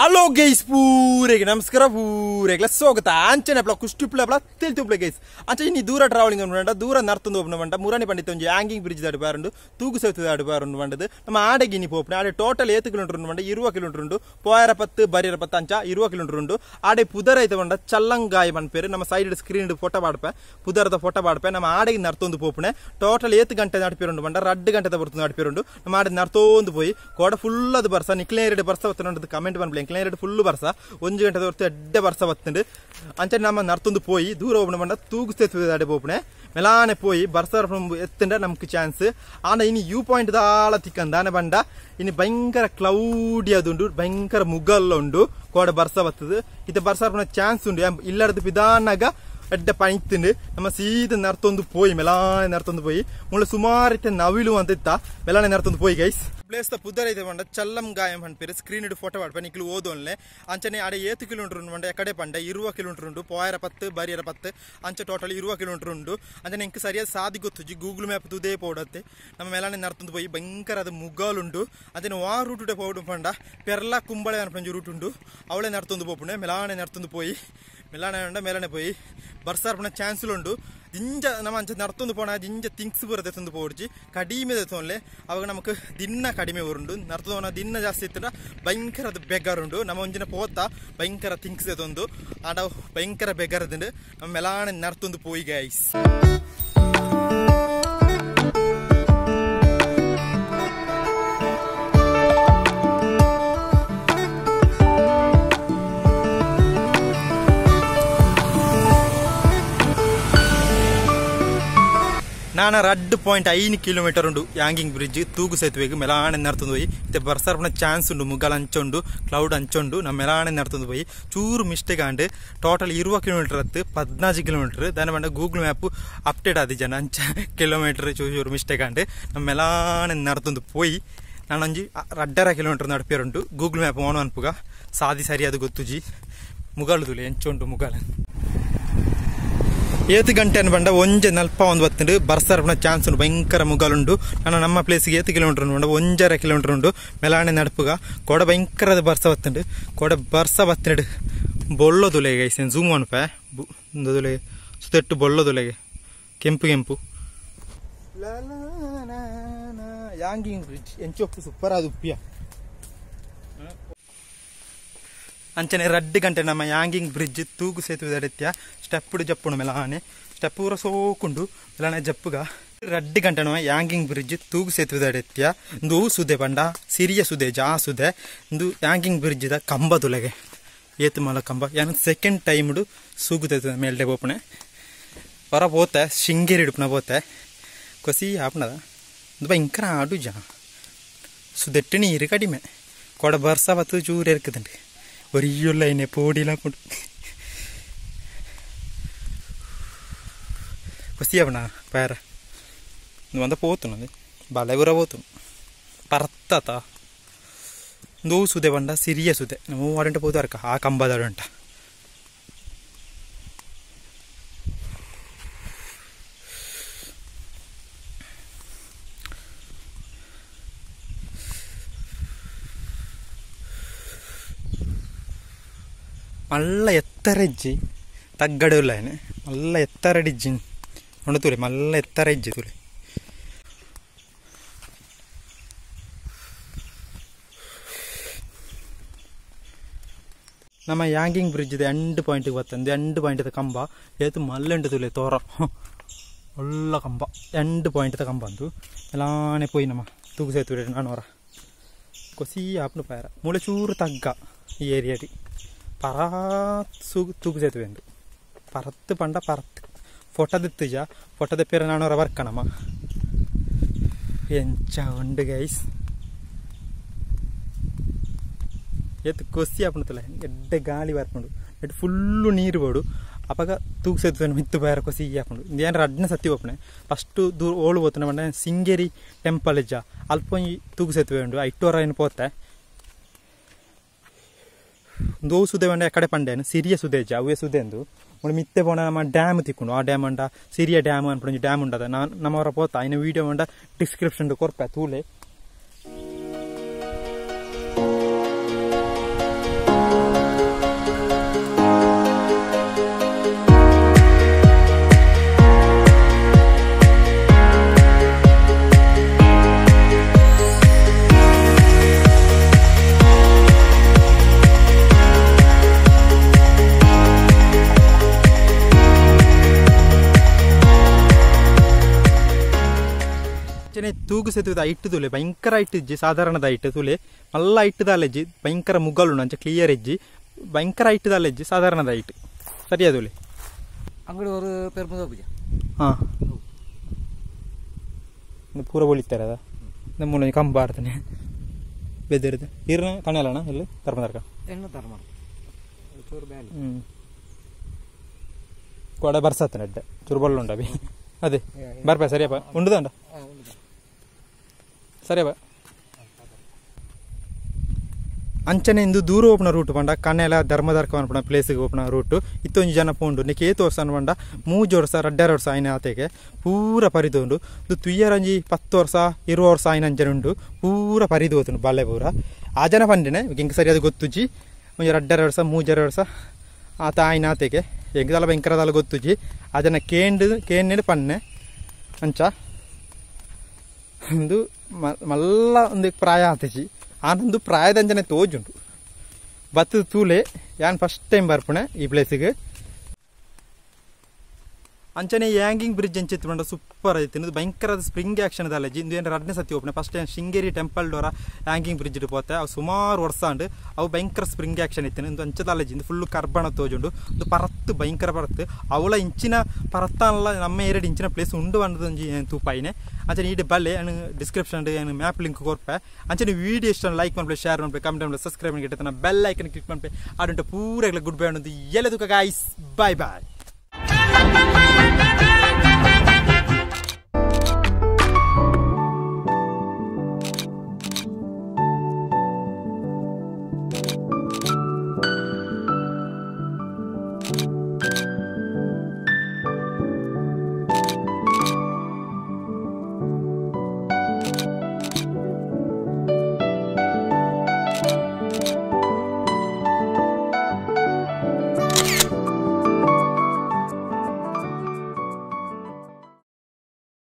Hello guys, ಪೂರೆಗೆ ನಮಸ್ಕಾರ, ಪೂರೆಗೆ ಸ್ವಾಗತ. ಅಂಚನೆ ಪ್ಲ ಕುಷ್ಟಿಪ್ಲ ಪ್ಲ ತೆಲ್ತುಪ್ಲ ಗೈಸ್. ಅಂಚೆ ಇನ್ನು ದೂರ ಟ್ರಾವೆಲಿಂಗ್ ಉಂಡ, ದೂರ ನರ್ತೊಂದು ಒಬ್ಬನ ಬಂಡ ಮುರಾಣಿ ಪಂಡಿತ ಒಂಜಿ ಹ್ಯಾಂಗಿಂಗ್ ಬ್ರಿಡ್ಜ್ ದಾಡು ಬಾರುಂಡು, ತೂಗು ಸೇತುವೆ ದಾಡು ಬಾರುಂಡು ಬಂಡದು. ನಮ್ಮ ಆಡೆಗೆ ಇನಿ ಪೋಪುನೆ. ಆಡೆ ಟೋಟಲ್ ಏತು ಕಿಲೋಮೀಟರ್ ಉಂಡು ಬಂಡ 20 ಕಿಲೋಮೀಟರ್ ಉಂಡು. ಪೋಯರ 10 ಬರಿಯರ 10 ಅಂಚ 20 ಕಿಲೋಮೀಟರ್ ಉಂಡು. ಆಡೆ ಪುದರ ಐತ ಬಂಡ ಚಲ್ಲಂಗಾಯಿ ಪನ್ಪೇರು. ನಮ್ಮ ಸೈಡ್ ಸ್ಕ್ರೀನ್ ಫೋಟೋ ಪಾಡ್ಪೆ, ಪುದರದ ಫೋಟೋ ಪಾಡ್ಪೆ. ನಮ್ಮ ಆಡೆಗೆ ನರ್ತೊಂದು ಪೋಪುನೆ. ಟೋಟಲ್ ಏತು ಗಂಟೆ ನಡ್ಪಿರುಂಡು ಬಂಡ 2 ಗಂಟೆ ಬರ್ತುಂಡು ನಡ್ಪಿರುಂಡು. ನಮ್ಮ ಆಡೆ ನರ್ತೊಂದು ಪೋಯಿ ಕೋಡ ಫುಲ್ ಅದು ಬರ್ಸ ನಿಕ್ಲೇರಡು ಬರ್ಸ ಬತ್ತುಂಡು ಕಮೆಂಟ್ ಪನ್ಪಲೆ. ಕ್ಲೇರಡ್ ಫುಲ್ ಬರ್ಸ 1 ಗಂಟೆ ಹೊರತು ಎಡ್ಡೆ ಬರ್ಸ ಬತ್ತುಂಡು. ಅಂಚೆ ನಮ್ಮ ನರ್ತೊಂದು ಪೋಯಿ ದೂರ ಹೋಗ್ಬಣ ಬಂಡ ತೂಗು ಸೇತುವೆ ದಾಡೆ ಪೋಪುನೆ. ಮೆಲಾನೆ ಪೋಯಿ ಬರ್ಸ ಎತ್ತಂಡ ನಮ್ಗೆ ಚಾನ್ಸ್. ಆಂಡ ಇನಿ you point ದಾಳ ತಿಕ್ಕಂದಾನೆ ಬಂಡ ಇನಿ ಭಯಂಕರ ಕ್ಲೌಡಿ ಅದುಂಡು, ಭಯಂಕರ ಮುಗಲ್ಲ ಉಂಡು, ಕೋಡ ಬರ್ಸ ಬತ್ತದು. ಇತ್ತ ಬರ್ಸ ಚಾನ್ಸ್ ಉಂಡು. ಇಲ್ಲಡದು ಪಿದಾನಾಗ ಎಡ್ಡೆ ಪಣಿತುಂಡು. ನಮ್ಮ ಸೀದ ನರ್ತೊಂದು ಪೋಯಿ ಮೆಲಾನೆ ನರ್ತೊಂದು ಪೋಯಿ ಮುಳ್ಳು ಸುಮಾರು ಇತ್ತೆ ನವಿಲು ಅಂತ ಇತ್ತ ಮೆಲಾನೆ ನರ್ತೊಂದು ಪೋಯಿ ಗೈಸ್. ಪ್ಲೇಸ್ ದ ಪುದರ್ ಐತೆ ಬಂಡ ಚಲ್ಲಂ ಗಾಯಂ ಪನ್ಪೇರು. ಸ್ಕ್ರೀನ್ ಇಡು ಫೋಟೋ ಪಾಡ್ಪೆ ನಿಕ್ಲು ಓದೋನ್ಲೆ. ಅಂಚನೆ ಆಡೆ ಏತು ಕಿಲೋಮೀಟರ್ ಉಂಡು ಬಂಡ ಎಕಡೆ ಪಂಡ 20 ಕಿಲೋಮೀಟರ್ ಉಂಡು. ಪೋಯರ 10 ಬರಿಯರ 10 ಅಂಚೆ ಟೋಟಲ್ 20 ಕಿಲೋಮೀಟರ್ ಉಂಡು. ಅಂಚನೆ ಇಂಕ್ ಸರಿಯಾದ ಸಾದಿ ಗೊತ್ತುಜಿ, ಗೂಗಲ್ ಮ್ಯಾಪ್ ತುದೇ ಪೋಡತ್ತೆ. ನಮ್ಮ ಮೆಲಾನೆ ನರ್ತೊಂದು ಪೋಯಿ ಭಯಂಕರ ಅದು ಮುಗಲುಂಡು. ಅಂಚನೆ ವಾ ರೂಟ್ ಪೋಡು ಪಂಡ ಪೆರ್ಲ ಕುಂಬಳೆ ಅನ್ಪಂಜಿ ರೂಟ್ ಉಂಡು. ಅವಳೆ ನರ್ತೊಂದು ಪೋಪುಣೆ ಮೆಲಾನೆ ನರ್ತೊಂದು ಪೋಯಿ ಮೆಲಾನೆ ಉಂಡ ಮೇಲನೆ ಪೋಯಿ ಬರ್ಸಾರ್ಪಣ ಚಾನ್ಸ್ಲು ಉಂಡು. ದಿಂಜ ನಮ್ಮ ಅಂಚೆ ನರ್ತೊಂದು ಪೋಣ ದಿಂಜ ಥಿಂಗ್ಸ್ ಪೂರ ತೆತ್ತೊಂದು ಪೋಡ್ಜಿ ಕಡಿಮೆ ತೆತ್ತೊನ್ಲೆ. ಅವಾಗ ನಮಕ್ ದಿನ ಕಡಿಮೆ ಉಂಡು. ನರ್ತೊಂದು ಪೋಣ ದಿನ ಜಾಸ್ತಿ ಇತ್ತಂಡ ಭಯಂಕರ ಅದು ಬೆಗರುಂಡು. ನಮ್ಮ ಒಂಜಿನ ಪೋತ ಭಯಂಕರ ಥಿಂಗ್ಸ್ ತೆತ್ತೊಂದು ಆಡ ಭಯಂಕರ ಬೆಗರದುಂಡು. ನಮ್ಮ ಮೆಲಾನೆ ನರ್ತೊಂದು ಪೋಯಿ ಗೈಸ್. ನಾನ 2.5 ಕಿಲೋಮೀಟರ್ ಉಂಡು ಹ್ಯಾಂಗಿಂಗ್ ಬ್ರಿಡ್ಜ್ ತೂಗು ಸೇತುವೆಗೆ ಮೆಲಾನೆ ನರ್ತೊಂದು ಪೋಯಿ. ಇತ್ತೆ ಬರ್ಸಾರ್ಪಣ ಚಾನ್ಸ್ ಉಂಡು, ಮುಗಲ್ ಅಂಚುಂಡು, ಕ್ಲೌಡ್ ಅಂಚುಂಡು. ನಮ್ಮ ಮೆಲಾನೆ ನರ್ತೊಂದು ಪೋಯಿ ಚೂರು ಮಿಸ್ಟೇಕ್ ಆಂಡ್. ಟೋಟಲ್ 20 ಕಿಲೋಮೀಟರ್ ಅತ್ತು 14 ಕಿಲೋಮೀಟರ್ ದಾನ ಬಂಡ ಗೂಗಲ್ ಮ್ಯಾಪ್ ಅಪ್ಡೇಟ್ ಆದಿ ಜನ ಅಂಚ ಕಿಲೋಮೀಟರ್ ಚೂರು ಮಿಸ್ಟೇಕ್ ಆಂಡ್. ನಮ್ಮ ಮೆಲಾನೆ ನರ್ತೊಂದು ಪೋಯಿ ನಾನೊಂಜಿ 2.5 ಕಿಲೋಮೀಟರ್ ನಡ್ಪಿರುಂಟು. ಗೂಗಲ್ ಮ್ಯಾಪ್ ಓನ್ ಅನ್ಪುಗ ಸಾದಿ ಸರಿಯಾದ ಗೊತ್ತುಜಿ. ಮುಗಲ್ ತುಲೆ ಎಂಚುಂಡು ಮುಗಲ್. ಏತು ಗಂಟೆ ಬಂಡ 1:41 ಬತ್ತುಂಡು. ಬರ್ಸಾರ್ಪಣ ಚಾನ್ಸ್ ಉಂಡು, ಭಯಂಕರ ಮುಗಲುಂಡು. ನಾನು ನಮ್ಮ ಪ್ಲೇಸ್ಗೆ ಏತು ಕಿಲೋಮೀಟರ್ ಉಂಡು ಬಂಡ 1.5 ಕಿಲೋಮೀಟರ್ ಉಂಡು. ಮೆಲಾನೆ ನಡ್ಪುಗ ಕೋಡ ಭಯಂಕರದ ಬರ್ಸ ಬತ್ತುಂಡು. ಕೋಡ ಬರ್ಸ ಬತ್ತುಂಡು ಬೊಳ್ಳೋದುಲೆ ಗೈಸ್. ಝೂಮ್ ಅನ್ಪೆ ತುಲೆ ಸುತ್ತೆಟ್ಟು ಬೊಳ್ಳೋದುಲೆಗೆ ಕೆಂಪು ಕೆಂಪು ಯಾಂಗಿಂಗ್ ಬ್ರಿಡ್ಜ್ ಎಂಚೊಪ್ಪು ಸೂಪರ್ ಅದು ಉಪ್ಪಿಯ. ಅಂಚನೆ 2 ಗಂಟೆ ನಮ್ಮ ಯಾಂಗಿಂಗ್ ಬ್ರಿಡ್ಜ್ ತೂಗು ಸೇತುವೆ ದಡಿತ್ಯ ಸ್ಟೆಪ್ ಜಪ್ಪುಡು ಮೆಲಾನೆ ಸ್ಟೆಪ್ ಪೂರ ಸೋಕುಂಡು ಮೆಲಾನೆ ಜಪ್ಪುಗ. 2 ಗಂಟೆ ನಮ್ಮ ಯಾಂಗಿಂಗ್ ಬ್ರಿಡ್ಜ್ ತೂಗು ಸೇತುವೆ ದಡಿತ್ಯ. ಇಂದು ಸುದೆ ಪಂಡ ಸಿರಿಯ ಸುದೆ ಜಾ ಸುದೆ. ಇಂದು ಯಾಂಗಿಂಗ್ ಬ್ರಿಡ್ಜ್ the ಕಂಬ ತುಲೆಗೆ ಏತು ಮಲ ಕಂಬ. ಯಾನ್ ಸೆಕೆಂಡ್ ಟೈಮ್ಡು ಸೂಗು ಸೇತುವೆ ಮೇಲ್ಡೆ ಪೋಪುಣೆ ಪರ ಪೋತೆ ಶೃಂಗೇರಿ ಇಡುಪುನ ಪೋತೆ ಕೊಸಿ ಆಪುಣದ ಇಂದು ಭಯಂಕರ ಆಡು ಜ ಸುದೆಟ್ಟು ನೀರು ಕಡಿಮೆ ಕೊಡ ಬರ್ಸ ಬತ್ತು ಚೂರು ಇರ್ಕದಂಡು. ಒರಿಯುಲ್ಲ ಇನ್ನೆ ಪೋಡಿಲ ಕೊಡು ಕೊಸಿಯವಣ ಪೇರ వంద పోతున్నది బలెగుర పోతుంది పరత్తత ఇందో సుదే బండ సిరియ సుదే నువ్వు వాడంటే పోతారు ఆ కంబదాడంట. ಮಲ್ಲ ಎತ್ತರ ಇಜ್ಜಿ ತಗ್ಗಡುಲ್ಲ ಏನೆ ಮಲ್ಲ ಎತ್ತರ ಇಜ್ಜಿ ಉಂಡು ಮಲ್ಲ ಎತ್ತರ ಇಜ್ಜಿ ತುಲೆ. ನಮ್ಮ ಯಾಂಗಿಂಗ್ ಬ್ರಿಡ್ಜ್ ಇದೆ 2 ಪಾಯಿಂಟ್ಗೆ ಬತ್ತಂದು 2 ಪಾಯಿಂಟ್ ಕಂಬ ಏತು ಮಲ್ಲಂಡು ತುಲೆ ತೋರ ಒಳ್ಳ ಕಂಬ 2 ಪಾಯಿಂಟ್ ಕಂಬ ಅಂದು ಎಲ್ಲಾನೆ ಪೋಯಿ ನಮ್ಮ ತೂಗು ಸೇತುವೆ ನಾನೋರ ಕೊಸಿ ಆಪ್ನು ಪಾಯರ ಮೂಳೆ ಚೂರು ತಗ್ಗ ಈ ಏರಿಯಾಡಿ ಪರಾತ್ ತೂಗು ಸೇತುವೆ ಎಂದು ಪರತ್ತು ಪಂಡ ಪರತ್ತು ಫೋಟೋ ದಿತ್ತುಜ ಫೋಟೋ ದೆಪ್ಪಿರ ನಾನೋರ ಬರ್ಕಣಮ್ಮ ಎಂಚ ಉಂಡು ಗೈಸ್. ಏತು ಕೊಸಿ ಆಪುಂಡು ಎಡ್ಡೆ ಗಾಳಿ ಬರ್ಪುಂಡು ಎಡ್ಡೆ ಫುಲ್ಲು ನೀರು ಬೋಡು. ಅಪಗ ತೂಗು ಸೇತುವೆ ಮಿತ್ತು ಬಾಯರ ಕೊಸಿ ಆಪುಂಡು. ಏನು ರಡ್ನ ಸತ್ತಿ ಪೋಪುಣೆ ಫಸ್ಟು ದೂರ ಓಳು ಪೋತುನ ಪಂಡ ಸಿಂಗೇರಿ ಟೆಂಪಲ್ ಇಜ್ಜ ಅಲ್ಪ ಒಂಜಿ ತೂಗು ಸೇತುವೆ ಉಂಡು ಐಟೋರ ಏನು ಪೋತೆ. ದೋ ಸುದೆ ಪಂಡ ಕಡೆ ಪಂಡೇನು ಸಿರಿಯ ಸುದೇಜ ಅವೇ ಸುದೆ ಅಂದು ಮುಳು ಮಿತ್ತೆ ಪೋಣ ನಮ್ಮ ಡ್ಯಾಮ್ ತಿಕ್ಕೊಂಡು ಆ ಡ್ಯಾಮ್ ಅಂಡ ಸಿರಿಯ ಡ್ಯಾಮ್ ಅನ್ಪುಂಡು ಡ್ಯಾಮ್ ಉಂಡದ ನಾನು ನಮ್ಮವರ ಪೋತ ಇನ್ನು ವೀಡಿಯೋ ಮಂಡ ಡಿಸ್ಕ್ರಿಪ್ಷನ್ ಕೊರ್ಪೆ ತೂಲೆ. ಅಂಚನೆ ತೂಗು ಸೇತುವೆ ಐಟ್ ತುಲೆ ಭಯಂಕರ ಐಟ್ ಇಜ್ಜಿ ಸಾಧಾರಣದ ಐಟ್ ತುಲೆ ಮಲ್ಲ ಐಟ್ ದಾಲೆಜ್ಜಿ ಭಯಂಕರ ಮುಗಲುಂಡು ಅಂಚ ಕ್ಲಿಯರ್ ಇಜ್ಜಿ ಭಯಂಕರ ಐಟ್ ದಾಲೆಜ್ಜಿ ಸಾಧಾರಣದ ಐಟ್ ಸರಿಯಾ ತುಲೆ ಅಂಗಡಿ ಅವರು ಪೆರ್ಮದ ಪೂಜೆ ಹಾಂ ಪೂರ ಬೊಳಿತಾರೆ ಅದ ನಮ್ಮ ಕಂಬ ಆಡ್ತಾನೆ ಬೆದರಿದೆ ಇರ್ನ ಕಣಲ್ಲಣ್ಣ ಇಲ್ಲಿ ಧರ್ಮದರ್ಕ ಎಣ್ಣೆ ಧರ್ಮ ಚೂರು ಬ್ಯಾಲಿ ಹ್ಞೂ ಕೊಡ ಬರ್ಸತ್ತನೆ ಅಡ್ಡೆ ಚೂರು ಬಳ್ಳುಂಡ ಅಭಿ ಅದೇ ಬರ್ಪ ಸರಿಯಪ್ಪ ಉಂಡುದಂಡ ಸರಿಯಪ್ಪ. ಅಂಚನೆ ಇಂದು ದೂರ ಓಪನ ರೂಟ್ ಪಂಡ ಕನೆಲ ಧರ್ಮದರ್ಕ ಅನ್ಪಣ ಪ್ಲೇಸ್ಗೆ ಓಪನ ರೂಟ್ ಇತ್ತೊಂಜಿ ಜನ ಪೋಂಡು ನೆಕ್ ಏತ್ ವರ್ಷ ಅನ್ಪಂಡ 3 ವರ್ಷ 2.5 ವರ್ಷ ಆಯ್ನ ಆತೆಗೆ ಪೂರ ಪರಿದೋಂಡು ಇದು ತುಯ್ಯರಂಜಿ 10 ವರ್ಷ 20 ವರ್ಷ ಆಯ್ನ ಅಂಚನೆ ಉಂಡು ಪೂರ ಪರಿದೋತುಂಡು ಬಾಲೆ ಪೂರ ಆ ಜನ ಪಂಡಿನೆ ಎಂಕ್ ಸರಿಯಾದ ಗೊತ್ತುಜಿ ಒಂಜಿ 2.5 ವರ್ಷ 3.5 ವರ್ಷ ಆತ ಆಯ್ನ ಆತೆಗೆ ಎಂಕದಲ್ಲ ಭಯಂಕರದಲ್ಲ ಗೊತ್ತುಜಿ ಆ ಜನ ಕೇಂಡು ಕೇಂಡು ಪನ್ನೆ ಅಂಚ ಒಂದು ಮಲ್ಲ ಒಂದು ಪ್ರಾಯ ಆತಜಿ ಆನಂದು ಪ್ರಾಯದಂಜನೆ ತೋಜುಂಡು ಬತ್ತದ ತೂಲೆ ಯಾನ್ ಫಸ್ಟ್ ಟೈಮ್ ಬರ್ಪಣೆ ಈ ಪ್ಲೇಸಿಗೆ. ಅಂಚನೆ ಹ್ಯಾಂಗಿಂಗ್ ಬ್ರಿಡ್ಜ್ ಅಂಚಿತ್ತು ಪಂಡ ಸೂಪರ್ ಐತಿ ಇದು ಭಯಂಕರದ ಸ್ಪ್ರಿಂಗ್ ಆಕ್ಷನ್ ದಾಲಜಿ ಇಂದು ಏನು ರಡ್ನೇ ಸತಿ ಓಪನೆ ಫಸ್ಟ್ ಟೈಮ್ ಶೃಂಗೇರಿ ಟೆಂಪಲ್ ಡೋರ ಹ್ಯಾಂಗಿಂಗ್ ಬ್ರಿಡ್ಜ್ ಪೋತೆ ಅವು ಸುಮಾರು ವರ್ಷ ಅಂಡು ಅವು ಭಯಂಕರ ಸ್ಪ್ರಿಂಗ್ ಆಕ್ಷನ್ ಇತ್ತು ಇಂದು ಅಂಚದಾಲಜಿ ಇಂದು ಫುಲ್ಲು ಕರ್ಬಣ ತೋಜುಂಡು ಇದು ಪರತ್ತು ಭಯಂಕರ ಪರತ್ತು ಅವಳ ಇಂಚಿನ ಪರತ್ತಾನಲ್ಲ ನಮ್ಮ 2 ಇಂಚಿನ ಪ್ಲೇಸ್ ಉಂಡು ಅನ್ನೋದು ಒಂಜಿ ತೂಪಾಯಿನೆ ಅಂಚನೆ ಈಡೆ ಬಲ್ಲೆ ಏನು ಡಿಸ್ಕ್ರಿಪ್ಷನ್ ಏನು ಮ್ಯಾಪ್ ಲಿಂಕ್ ಕೊರ್ಪೆ ಅಂಚನೆ ವೀಡಿಯೋ ಇಷ್ಟ ಲೈಕ್ ಮನ್ಪೆ ಶೇರ್ ಮನ್ಪೆ ಕಮೆಂಟ್ ಮನ್ಪೆ ಸಬ್ಸ್ಕ್ರೈಬ್ ಮಾಡಿ ಬೆಲ್ ಐಕನ್ ಕ್ಲಿಕ್ ಮನ್ಪೆ ಆಡುಂಟು ಪೂರ ಗುಡ್ ಬೈ ಅನ್ನೋದು ಎಲ್ಲದಕ್ಕ ಗಾಯ್ಸ್ ಬಾಯ್ ಬಾಯ್.